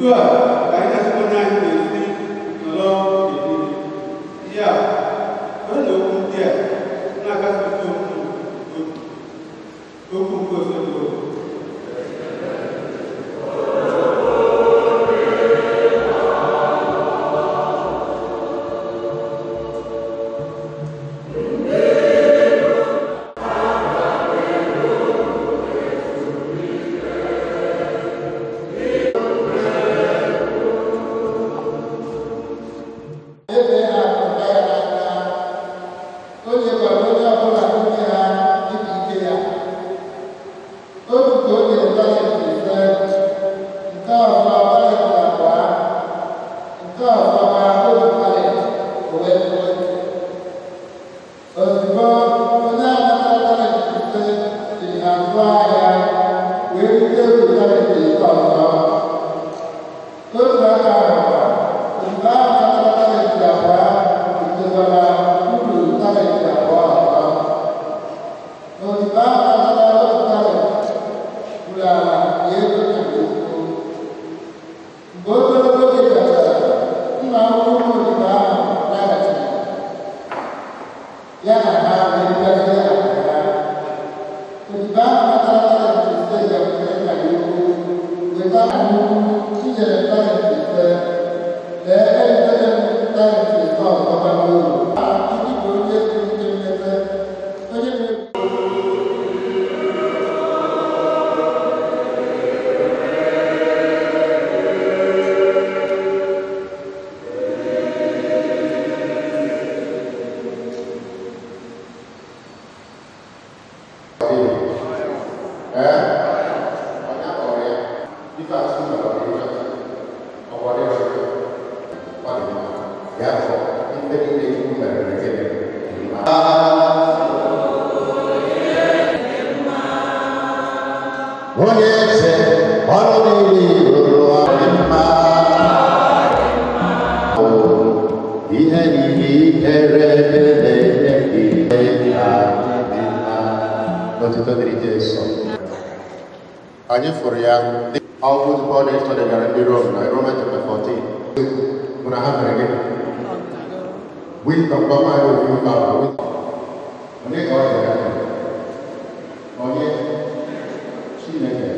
Otu a ka anyị na-asị onye anyị na-esi nọrọ oge niile. Ya, were na okwu ndị a na-akasi otu okwu obi. Okwu nke Osebụrụ. Ebe ha akụnụba ya n'aka, o nyekwara onye ọbụla n'ime ha dịka ike ya. Otu ka o nyere talent 5, nke ọzọ talent 2, nke ọzọkwa otu talent, o wee pụọ. Ozugbo onye ahụ natara talent 5 siri ha zụọ ahịa wee rite uru talent 5 ọzọ. Otu aka ahụkwa, odibo ahụ natara talent 2 ritekwara uru talent 2 ọzọ. Odibo ahụ natara otu talent gwuru ala na ego na ego. Mgbe ogologo oge gachara, nna ukwu ụmụ odibo ahụ laghachiri, ya na ha wee bịazie akụ ha. Odibo ahụ natara talent 5 bịakwutere nna ya ukwu, weta nna ukwu, i nyere m talent 5, lee eritere m talent 5 ọzọkwa n'uru. Ndị bụ onye siri ike mmete, onye na Onye akpọrọ ya ife asụ mere ọ dị ọ bụ ọdị ọ dị mma ya afọ ife niile Chukwu mere mere gịnị dị mma. Onye eze ọrụ niile rụrụ dị mma. Ihe niile ikere na-enye gị ka dị mma. Otuto dịrị Jesu. Anyị fụrụ ya akwụkwọ ozi Pọl na-eso degara ndị Rom na Roman chapter 14 bụ na ha mere gịnị? Wisdom gwa anyị ofu ife ahụ. Onye ka ọ dịrị aka? Onye Chineke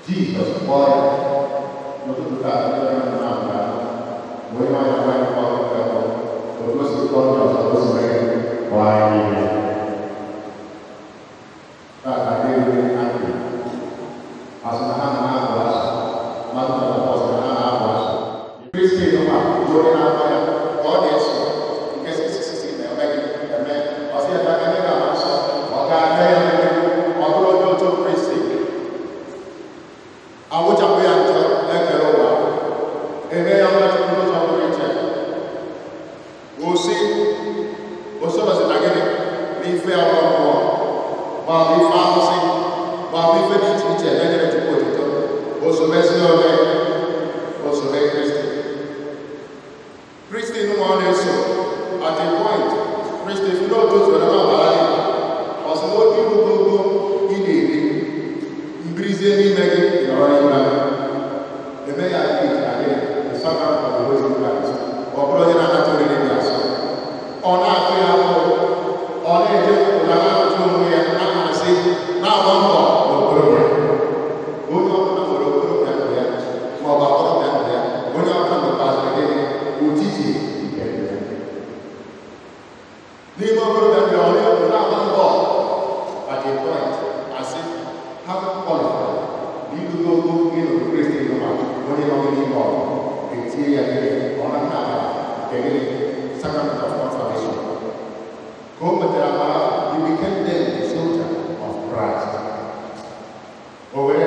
Jizọs kpọọ ya n'ụtụtụ taa ndị ọrụ nọ na-abụ ahụ onye nwanyị nwanyị kpọọ ya kpọọ otu o si kpọọ ndị ọzọ o si mee kpọọ anyị niile. Taa ka ndị ruru anyị asị na ha na-abụ asụ mmadụ na ọsị na ha na-abụ asụ. Kristi nwa bụ onye na-akpọ ya ka ọ na-eso nke sisisi na-eme gị eme ọsị ya ka anyị ga-ama nsọ ọ ga-eme ya eme ọ bụrụ onye otu Kristi awụchapụ ya njọ ekere ụwa eme ya nwa Chukwu n'ụzọ pụrụ iche osi osorosi na gịnị n'ife ọrụ mmụọ ma ọ bụ ife arụsị ma ọ bụ ife dị iche iche na-enyere Chukwu otuto osomezi onye osome Kristi. Kristi nwa ọ na-eso at a point Kristi si n'otu usoro na ọbara gị ọsị na oge irugogo ị na-eri mbirizie n'ime gị nọrọ n'ime ahụ eme ya nke na gịnị the sacrament of the Holy Eucharist. Ọ bụrụ onye na-anata oriri dị asọ ọ na-akụ ya afọ ọ na-eje ụra na-atụ onwe ya na-ahazi na-agba mbọ n'okorobịa. Onye ọbụla nwere okorobịa ndụ ya ma ọ bụ agbọghọbịa ndụ ya, onye ọbụla nwekwazịrị gịnị ụtiti nke ndụ ya. N'ime okorobịa ndụ ya, ọ na-ekwu na-agba mbọ at a point asị ha qualified n'idugogo ịnụ Kristi nụma onye nọ n'ime ọgụ etie ya gịnị ọ na nna nke gịnị sacrament of confirmation. Ka o nwetara amara, he became then a soldier of Christ. O were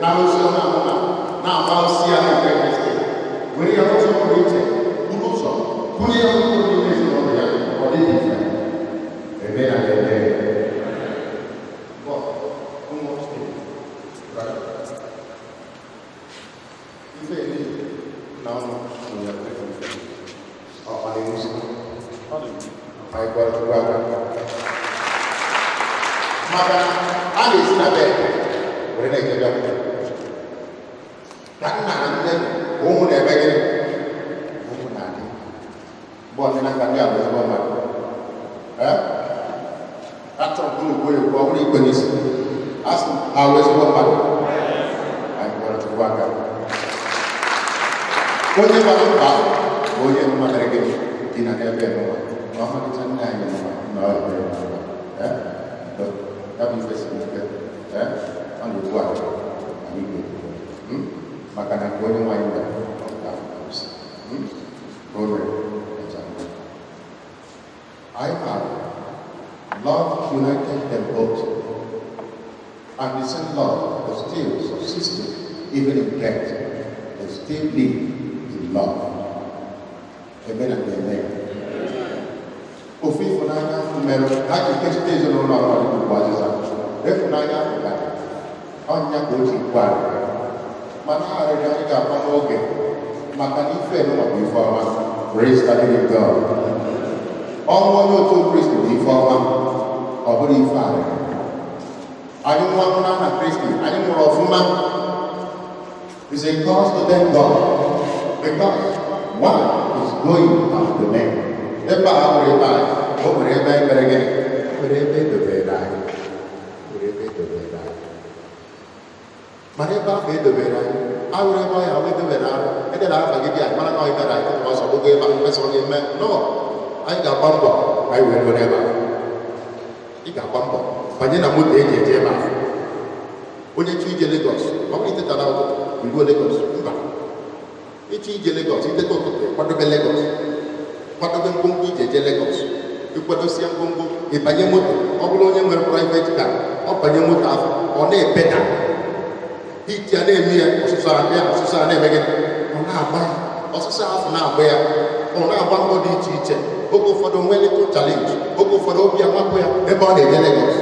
nara ozi ọma ahụ na na-agba ozi ahụ nke Kristi were ya n'ụzọ pụrụ iche buru ụzọ kụnye ya mkpụrụ n'ime ezinụlọ ya ọ dịghị mfe eme ya na eme ya. But, ụmụ steeti, right? Ife eri na ọnụ nọ ya ife. Ọ na-ewuzi. Anyị gwara Chukwu aka. Maka na a na-esi na bed were na-eje bịa. Ka nna na nne ụmụ na-eme gịnị? Ụmụ na-adị. Mgbe ọdịna ka ndị a bụ ezigbo mmadụ. Achọrọ m unu kwuo ekwu, ọ bụrụ ikwe n'isi. A sị ha bụ ezigbo mmadụ. Anyị gwara Chukwu aka. Onye gbara mkpa bụ onye mmadụ gịnị dị na n'ebe n'ụwa. Na ọmalịcha nne anyị n'ụwa na ọ ebere n'ụwa. Ya bụ ife siri ike. Ọ na-ekwu ala anyị ga-ekwu. Maka na nke onye nwaanyị mere ọ ga-afụ ka o mere kacha mma. Anyị maara love united them both, and the same love was still subsisting even in death. They still live in love. Amen and amen. Ofu ịfụnanya afọ mere ha ji kechite ezinụlọ ọrụ dị ugbu azịza. Ịfụnanya afọ gara ọnya ka o ji kwu arịrịọ. Mana arịrịọ anyị ga-akwa n'oge maka na ife enụwa bụ ife ọma. Praise the living God. Ọnwụ onye otu Kristi bụ ife ọma, ọ bụrụ ife arịrịọ. Anyị nwụọ na na Kristi, anyị nwụrụ ọfụma. It's a cause to thank God because one is going back to men. Ebe a nwere ebe anyị, o nwere ebe anyị mere gịnị? O nwere ebe edobere anyị. O nwere ebe edobere anyị. Mana ebe ahụ edobere anyị, awụrụ ebe ọhịa ahụ edobere arụ, edere afa gị dị anyị, mara na ọ bịara anyị tụrụ ọsọ gbogbo ebe ahụ mesịrị gị mee. No, anyị ga-agba mbọ ka anyị wee ruo n'ebe ahụ. Ị ga-agba mbọ banye na moto eji eje ebe ahụ. Onye chọ ije Lagos, ọ bụrụ iteta na ụtụtụ, iruo Lagos, mba. Ịchọ ije Lagos, iteta ụtụtụ, kwadobe Lagos. Kwadobe ngwongwo iji eje Lagos. Ịkwadosie ngwongwo, ịbanye moto. Ọ bụrụ onye nwere private car, ọ banye moto ahụ, ọ na-epeda. Iti a na-eme ya, ọsụsọ abịa, ọsụsọ a na-eme gịnị? Ọ na-agba ya. Ọsụsọ ahụ na-agba ya. Ọ na-agba mbọ dị iche iche. Oge ụfọdụ nwee little challenge. Oge ụfọdụ obi amapụ ya ebe ọ na-eje Lagos.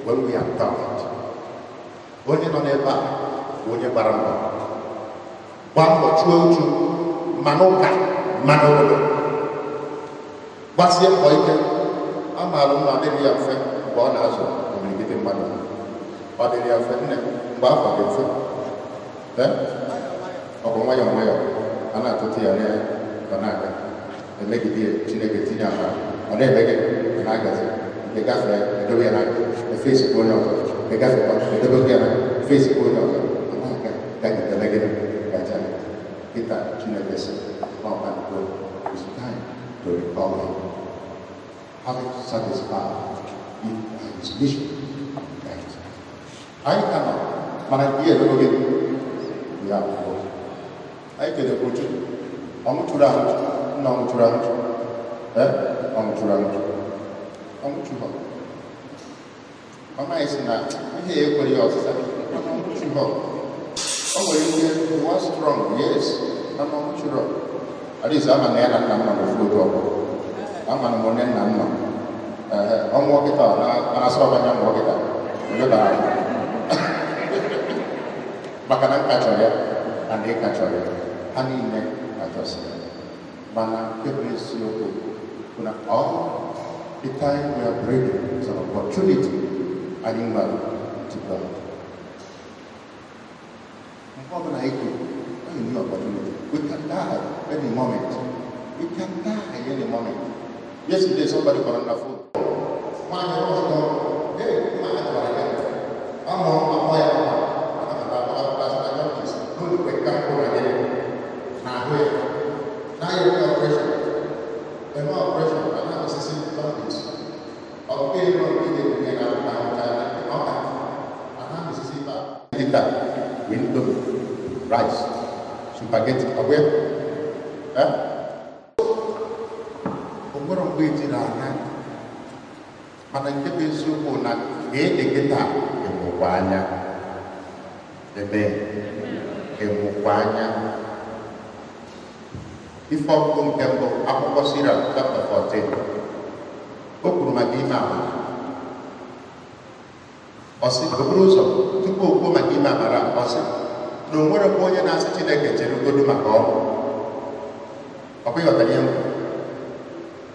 When we are tired, onye nọ n'ebe a bụ onye gbara mbọ. Gbaa mbọ chuo uchu, ma n'ụka, ma n'obodo. Gbasie mbọ ike. Amaara m na ọ dịghị ya mfe mgbe ọ na-azụ imirikiti mmadụ. Ọ dịrị ya mfe nne mgbe afọ dị mfe. Ọ bụ nwayọọ nwayọọ a na-atụtụ ya ọ na-aga emegide ya, Chineke tinye amara ọ na-eme gị ọ na-agazi nke gafee edobe ya n'aka efesikwa onye ọzọ nke gafekwa edobe ya n'aka efesikwa onye ọzọ ọ na-aga gagidere gị gacha kịta Chineke sị ọkpakpo. It's time to recall him, having satisfied his mission. Anyị ka nọ mana nke ihe edobe gị ya abụọ. Anyị kelekwa Chukwu. Ọ nwụchuru anwụchu, nna ọ nwụchuru anwụchu. Ọ nwụchuru anwụchu. Ọ nwụchughọ. Mama anyị sị na ihe ya ekwere ya ọsịsa, mana ọ nwụchughọ. O nwere ike he was strong, yes, mana ọ nwụchurọ. At least ama na ya na nna m nọ n'ofu otu ọgbọ. Ama na m onye nna m nọ. Ọ nwụọ kịta, ọ na-asọ ọbanya nwụọ kịta. Onye bara ahụ. Maka na nka chọrọ ya, na ndị ka chọrọ ya, ha niile kachọsị. Mana nke bụ eziokwu bụ na all the time we are breathing is an opportunity anyị nwere to God. Mgbe ọbụla anyị kwuru, ọ new opportunity. We can die any moment. We can die any moment. Yesterday somebody kpọrọ na phone. Nwaanyị ọzọ, hey, mma a gwara ya. Amụọ amụọ ya mma. Window, rice, spaghetti, ọbụya. O nwere mgbe ejiri anya mana nke bụ eziokwu na ka kịta ịmụkwa anya. Ebe ịmụkwa anya. Ife ọgụgụ nke mbụ akwụkwọ Sira chapter 14. O kwuru maka ime amara. Ọ sị, o buru ụzọ tupu o kwuo maka ime amara, ọ sị na o nwerekwa onye na-asị Chineke chere ugodu maka ọnwụ. Ọ bụghị ọtara ihe nkwu.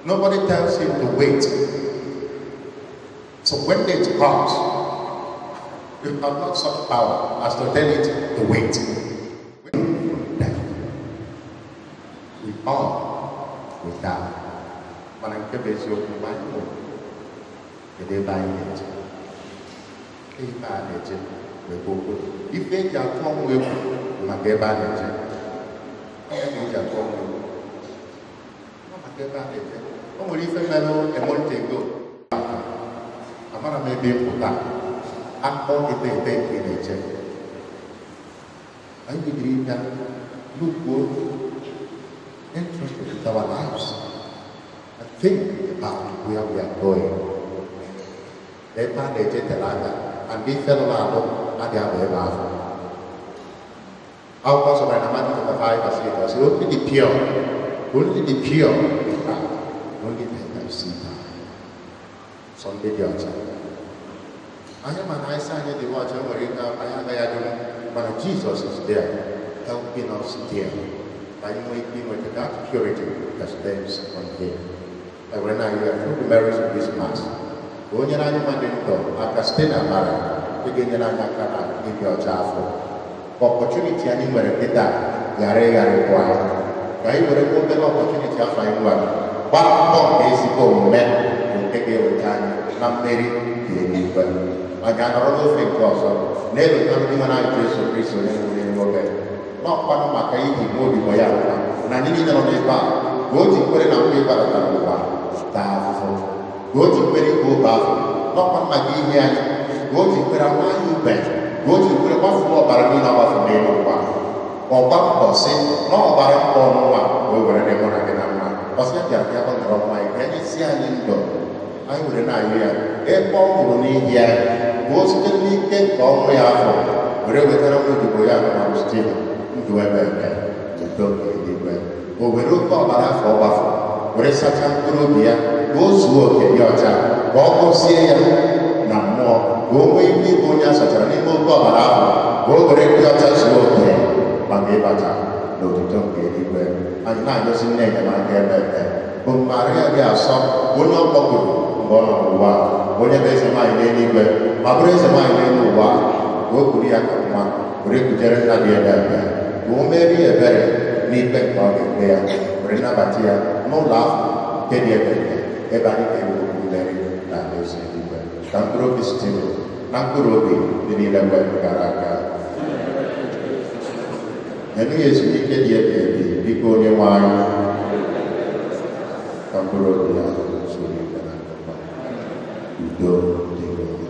Nobody tells him to wait. So when it comes, you have not such power as to tell it to wait. Nke bụ eziokwu, mgbe anyị nwụrụ, kedu ebe anyị na-eje? Ebe a na-eje bụ ebe okwu ife eji atụ ọnwụ egwu bụ maka ebe a na-eje. Ọ ya ka eji atụ ọnwụ egwu. Ọ maka ebe a na-eje. O nwere ife mere a month ago. Amara m ebe ịpụta akpọ ebe ebe nke ị na-eje. Anyị bidoro ịbịa look introspect our lives and think about where we are going. Ebe a na-eje tere aka, and ife nọ na-alụ adịghị abụ ebe ahụ. Akwụkwọ nsọ gwara na Matthew chapter 5 verse 8, ọ sị, only the pure, only the pure in heart, only them that see God. Sọ ndị dị ọcha. Anyị ma na anyị sị anyị dị ọcha, nwere ike anyị agaghị adịnwu, mana Jesus is there helping us there. Ka anyị nwee ike inweta that purity that stems from him. I were now here through the merits of this Mass. Ka o nyere anyị nwa dị ndụ aka site na amara ị ga-enyere anyị aka na ịdị ọcha afọ. Ka opportunity anyị nwere kịta ghara ịgharịpụ anyị. Ka anyị were obere opportunity afọ anyị nwere gbaa mbọ nke ezigbo omume bụ nke ga-eweta anyị na mmeri nke eluigwe. Anyị anọrọ n'ofe nke ọzọ na-elota ndị nwere anyị Jesu Kristo onye nwụrụ n'elu obe. N'ọkwanụ maka ihi nwa odibo ya nwa na anyị niile nọ n'ebe a ka o ji kwere na mgbe ịgbadata n'ụwa taa afụfụ, ka o ji kwere ịgba obe afọ. N'ọkwanụ maka ihe anyị ka o ji kwere ama anyị ube, ka o ji kwere gbafuo ọbara niile ọgbafu n'elu ụwa. Ọgba mbọ sị na ọgbara mbọ ọnụnwa ka o were dị mụ na gị na mma. Ọsị ya bịara ka ya gbanwere ọnwa anyị, ka ya nyesi anyị ndụ. Anyị were na-ayọ ya ebe ọ nwụrụ n'ihi anyị, ka o site n'ike nke ọnwụ ya afọ were wetara nwa odibo ya nwa Steven ndụ ebe ebe udo nke eluigwe. O were oke ọbara afọ ọ gbafuru were sachaa mkpụrụ obi ya ka o zuo oke dị ọcha, ka ọ gọzie ya na mmụọ, ka o nwee ike ịbụ onye a sachara n'ime oke ọbara ahụ, ka o were dị ọcha zuo oke maka ịbata n'otuto nke eluigwe. Anyị na-ayọzi nne enyemaka ebe ebe bụ Maria dị asọ, onye ọ kpọkuru mgbe ọ nọ n'ụwa, onye bụ eze nwaanyị n'eluigwe ma bụrụ eze nwaanyị n'elu ụwa, ka o kuru ya ka nwa were kujere nna dị ebe ebe, ka o merie ebere n'ikpe nke ọ ga-ekpe ya, were nabata ya n'ụlọ afọ nke dị ebe ebe, ebe anyị ga-enwe okwu mmeri na alaeze eluigwe. Ka mkpụrụ obi Steven na mkpụrụ obi ndị niile mgbe gara aga nyenụ ya ezumike dị ebe ebi, biko onye nwe anyị. Ka mkpụrụ obi ya zuru ike na ndokwa. Udo dịrị unu.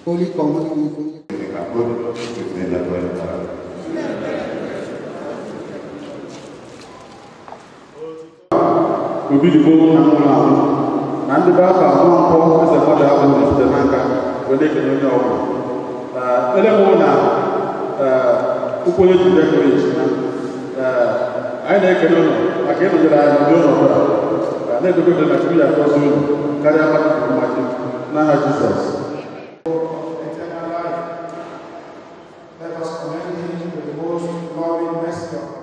Holy Communion. Obi Igbo na nwụrụ anwụ na ndị be afọ abụọ mpọ eze mmadụ abụ na site n'aka Wee na-ekele onye ọbụla. Ele m na ụkwụ onye ji bịa kere echi na anyị na-ekele ụlọ maka ịnọnyere anyị n'ụdị ụlọ ọbụla, na-edokwa ekele na Chukwu ya agọzi unu karịa mmadụ kwuru mmaji n'aha Jizọs. Eternal life. Let us commend him to the most loving mercy of our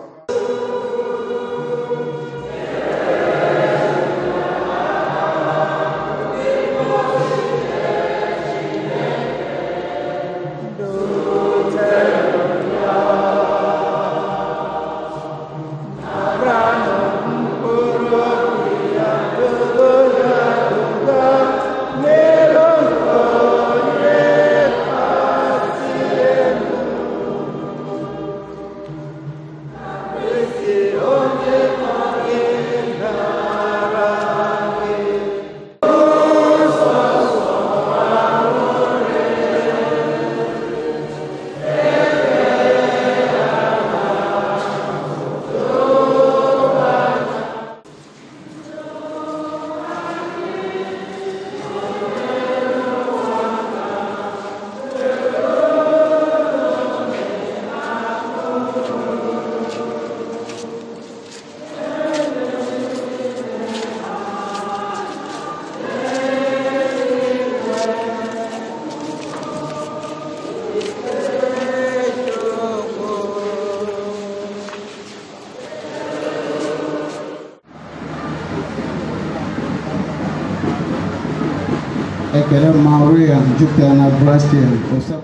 Ekele Maria, jupụtara na grasia,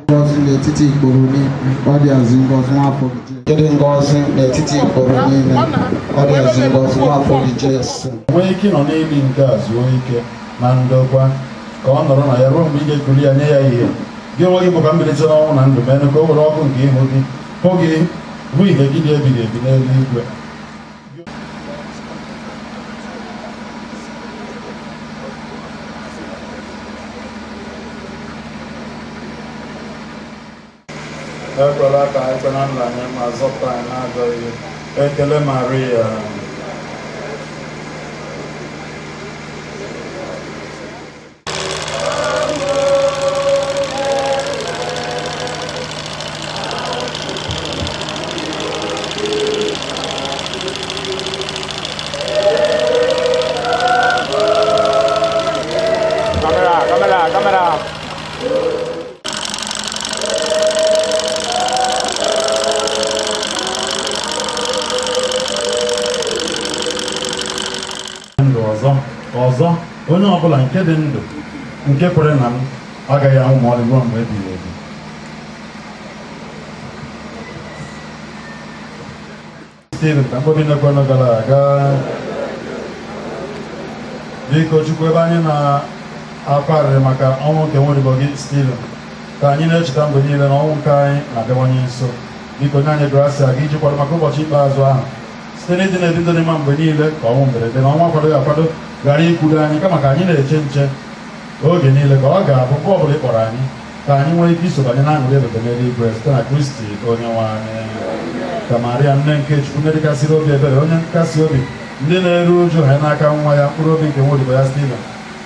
ngọzi n'etiti ikporo niile, ọ dị azụ ngọzi nwafọ gị Jesu. Kedụ ngọzi n'etiti ikporo niile, ọ dị azụ ngọzi nwafọ gị Jesu. Nwee ike ịnọ n'ili nke a zuo ike na ndokwa, ka ọ nọrọ na ya ruo mgbe ị ga-ekuli ya nye ya ihe. Gị onwe gị bụkwa mbilite n'ọnwụ na ndụ, menụ ka o were ọkụ nke ihu gị hụ gị, hụ ihe gị dị ebighị ebi n'eluigwe. Ekwela ka anyị kwe na nranye, ma zọpụta anyị n'ajọ ihe. Ekele Maria. Cámara, cámara, cámara. Ndụ ọzọ ọzọ, onye ọbụla nke dị ndụ nke kwere na m agaghị anwụ ma ọlị ruo mgbe ebighị ebi. Steven ka mkpebi na-ekwenụ gara aga. Biko Chukwu, ebe anyị na-akwa arịrị maka ọnwụ nke nwa gị Steven, ka anyị na-echeta mgbe niile na ọnwụ nke anyị na-abịawanye nso. Biko nye anyị grasia gị iji kwado maka ụbọchị ikpeazụ ahụ, site n'ịdị na-ebi ndụ dị mma mgbe niile, ka ọnwụ mberede na ọnwa akwadoghị akwado ghara ikwudo anyị, kama ka anyị na-eche nche oge niile, ka ọ ga-abụ mgbe ọbụla ị kpọrọ anyị, ka anyị nwee ike iso banye na-aṅụrị ebube n'eluigwe, site na Kristi onye nwe anyị. Ka Maria, nne nke Chukwu, nne dịkasịrị obi ebere, onye nkasi obi ndị na-eru uju, ha n'aka nwa ya, mkpụrụ obi nke nwa odibo ya Steven,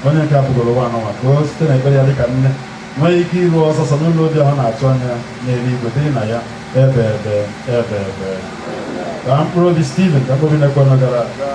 onye nke apụgoro ụwa n'ụwa, ka o site n'ekpere ya dịka nne nwee ike iru ọsọsọ n'ụlọ obi ahụ na-atụ anya n'eluigwe, dịrị na ya ebe ebe ebe ebe. Ka mkpụrụ obi Steven ka mkpụrụ obi na-ekwenụ gara aga.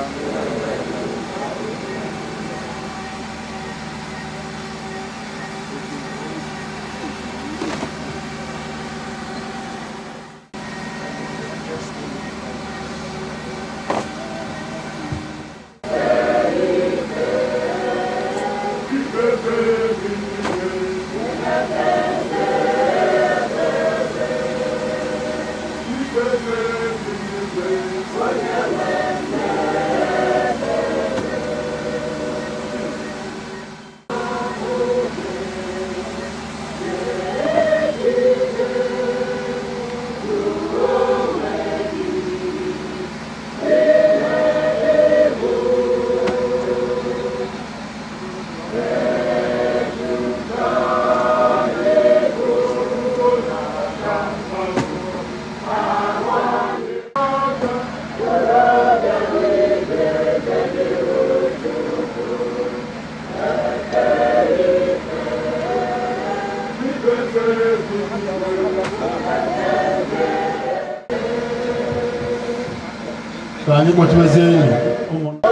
Ka anyị kpọchiwezie enyi ụmụnna.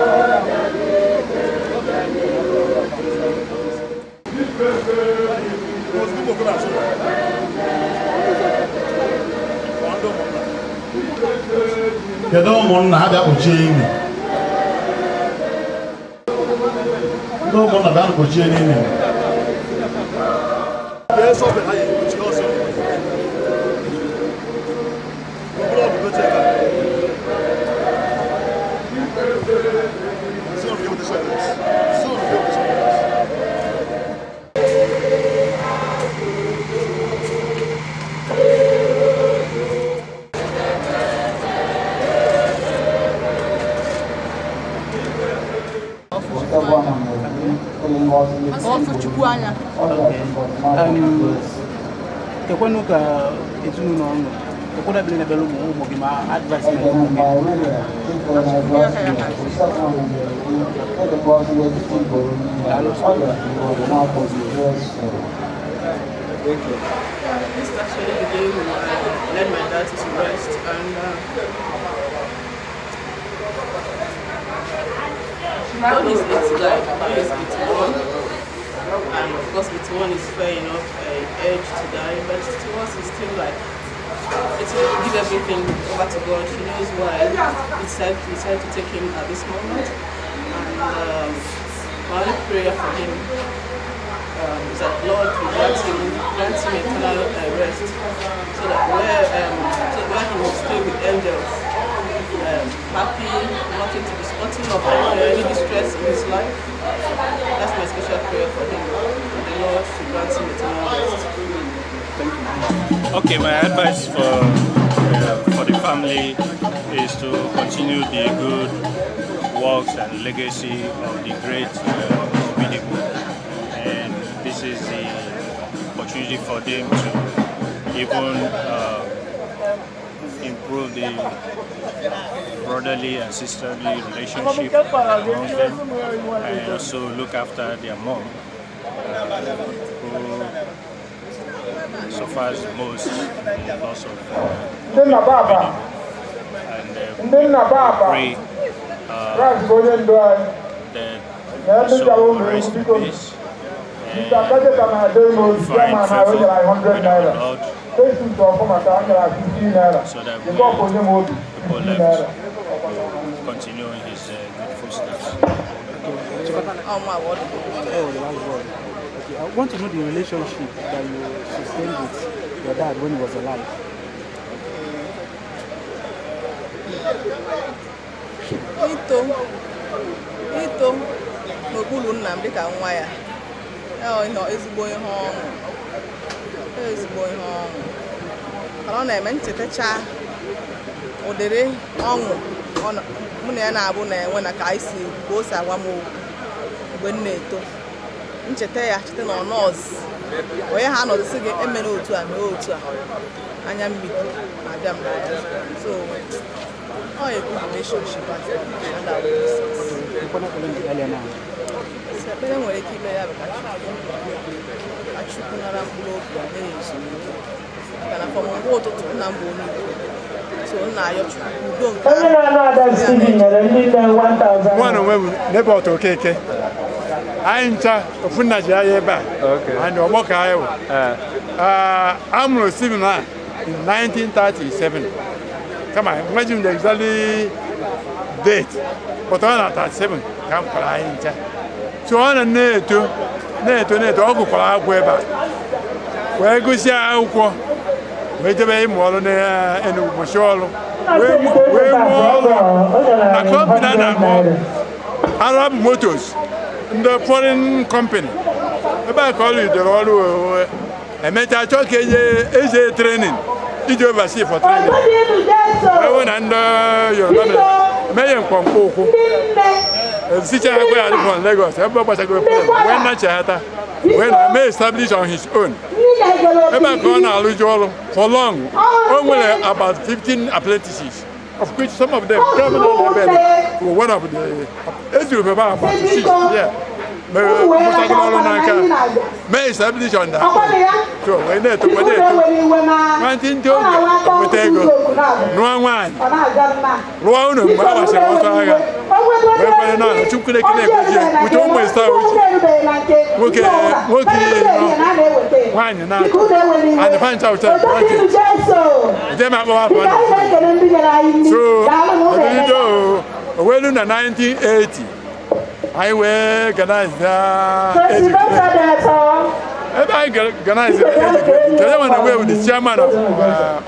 Kedu ụmụnna ha bịa kpochie imi? Ndị ụmụnna bịa kpochie n'imi. Kekwenu ka ezinụlọ ọnụ ekwena ebele na ebele ụmụ gị ma advice na ụmụ gị. This is actually the day we led my dad to rest, and though he's 81, and of course 81 is fair enough age to die, but to us it's still like, it's give everything over to God. He knows why he decided to take him at this moment, and my only prayer for him is that Lord will grant him eternal rest, so that where he will stay with angels, happy, nothing to be nothing of any distress in his life. That's my special prayer for him. And the Lord should grant him eternal rest. Thank you. Okay, my advice for the family is to continue the good works and legacy of the great Obidigbo. And this is the opportunity for them to even improve the brotherly and sisterly relationship among them, and also look after their mom, who suffers most in the loss of and pray that the soul will rest in peace and find favor with our Lord, so that we people left will continue in his good footsteps. Oh, the last word. Okay, I want to know the relationship that you sustained with your dad when he was alive. Ito n'okpuru nna m dịka nwa ya. Ezigbo ihe ọṅụ. Ezigbo ihe ọṅụ. Mana ọ na-eme nchetacha ụdịrị ọṅụ mụ na ya na-abụ na-enwe na ka anyị si ka o si agwa m okwu mgbe m na-eto. Ncheta ya cheta na ọ nọọsụ onye ha nọdụsị gị emere otu a mee otu a anya mmiri na-abịa m n'anya. So ọ a good relationship and that will be ekpere nwere ike ime ya bụ ka Chukwu nara mkpụrụ obi ya mee ezumike, maka na fọm mgbe ụtụtụ nna m bụ onye Igbo, so nna ayọ Chukwu udo nke onye na-anụ Ada Steven nyere ndị nne 1000. Nwa na onwe bụ Nebọt Okeke. Anyị ncha ofu nna ji anyị ebe a and ọgbọ ka anyị wụ. A mụrụ Steven a in 1937. Kama nweji m the exactly date, but ọ na 37 ka m kwara anyị ncha. So ọ na na-eto na-eto ọ gụkwara akwụkwọ ebe a wee gụsịa akwụkwọ wee jebe ịmụ ọrụ n'Enugu mụsị ọrụ wee mụọ ọrụ na kọmpani a na-akpọ Arab Motors, ndị foreign company. Ebe a ka ọ rụdoro ọrụ emechaa chọọ ka eje training iji oversee for training. Ewu na ndị Yoruba mere mee mkpọmkpọ ụkwụ esicha ha ya from Lagos ebe ọ gbachagoro plane wee nachata wee na mee establish on his own. Ebe a ka ọ na-arụju ọrụ for long. O nwere about 15 apprentices, of which some of them were one of the age group about 6. Yeah. Mụtagoro ọrụ n'aka mee establishon na so wee na-eto wee na-eto nwantịntị oge nweta ego nụọ nwaanyị rụọ ụlọ mgbe a gbasara ọsọ agha wee kwere na Chukwu na-ekele ekweji wute ụmụ ịsa uche nwoke nwoke nọ nwaanyị na-atọ and pancha ụcha graduate nje m akpọwa afọ na so ọdịnido owelu na 1980 anyị wee organize age grade ebe anyị organize age grade nke onye nwe na onwe the chairman of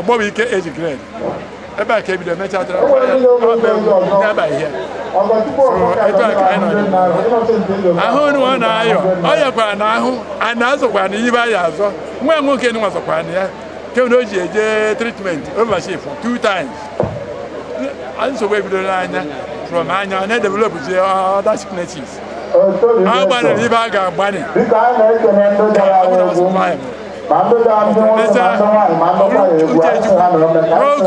Ogbobike age grade ebe a ka ebido mechaa tara n'aba ihe so etu a ka anyị nọ ahụ nwa na-ayọ ọ yakwara na ahụ a na-azọkwara na ibe anyị azọ nwa nwoke nwa zọkwara na ya kemgbe o ji eje treatment overseas for 2 times nsogbu ebidola anya from anya ọ na-edevelopụzi other sicknesses a gbanịrị ibe a ga-agbanị ka ọ bụrụ survive mechaa ọ bụrụ uche Chukwu n'oge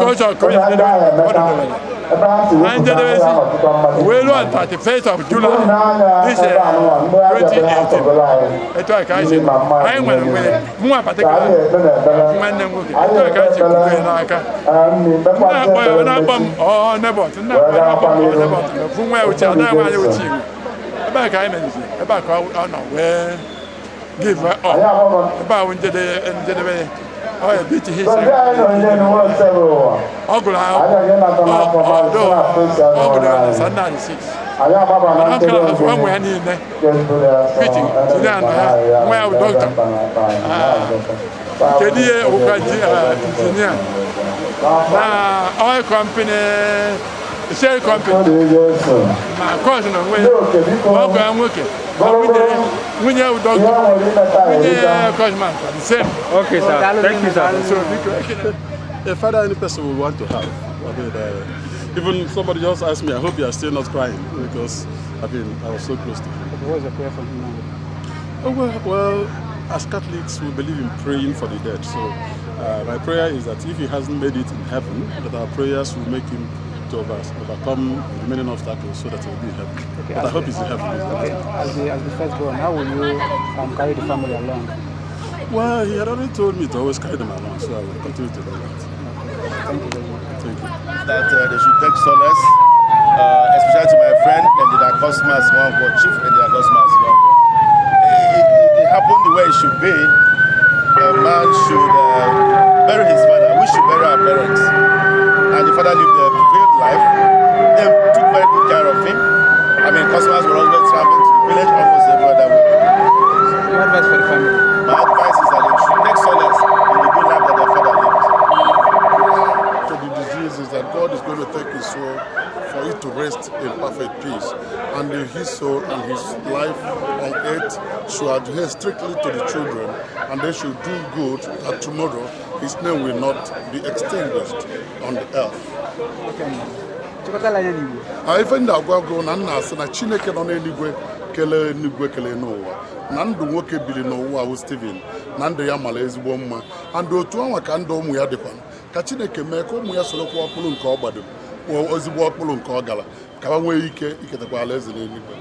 ọ chọrọ ka onye ọ dọdebere na njedebezi wee ruo 31st of July this 2018 etu a ka anyị si anyị nwere nwere mụnwa particular nwanne m nwoke etu a ka anyị si kwuo ya n'aka na-akpọ ya na-akpọ m ọ nebọt na-akpọ ya na-akpọ m ọ nebọt fụ nwa ya uche ada nwaanyị uche igwe ebe a ka anyị meziri ebe a ka ọ nọ wee give up ebe a bụ njedebe ya ọ ya biti his ọ gụrụ akwụkwọ ọ gụrụ na standard 6 mana ụmụ ya niile biti tinye anọ ya nwa ya bụ dọkịta kedu ihe ụkwa injinia na oil company Shell company ma kọs na onwe ya ọgọ ya nwoke nwunye ya bụ dọkịta nwunye kọsman the same. Okay, sir. Thank you, sir. So, biko, ekele. A father any person would want to have. I mean, even somebody just asked me, I hope you are still not crying, because I mean, I was so close to him. Okay, what is your prayer for him now? Oh, well, as Catholics, we believe in praying for the dead. So my prayer is that if he hasn't made it in heaven, that our prayers will make him to overcome the remaining obstacles so that he will be in heaven. Okay, but I hope he's in heaven. Okay, as the firstborn, how will you carry the family along? Well, he had already told me to always carry them along, so I will continue to do that. Okay. Thank you very much. Thank you. That they should take solace, especially to my friend Engineer Cosmas Nwankwo, Chief Engineer Cosmas Nwankwo. It happened the way it should be. A man should bury his father. We should bury our parents. And the father lived a fulfilled life. They took very good care of him. I mean, customers were always traveling to the village almost every other week. Your advice for the family? My advice is that they should take solace in the good life that their father lived. To the disease is that God is going to take his soul for it to rest in perfect peace. And his soul and his life on earth should adhere strictly to the children, and they should do good that tomorrow his name will not be extinguished on the earth. Ife ndị agwa gụ na nna asị na Chineke nọ n'eluigwe kelee eluigwe kelee n'ụwa na ndụ nwoke biri n'ụwa bụ Stephen na ndụ ya mara ezigbo mma and otu anwa ka ndụ ụmụ ya dịkwa ka Chineke mee ka ụmụ ya sorokwa ọkpụrụ nke ọ gbadoro ezigbo ọkpụrụ nke ọ gara ka ha nwee ike iketakwa alaeze n'eluigwe.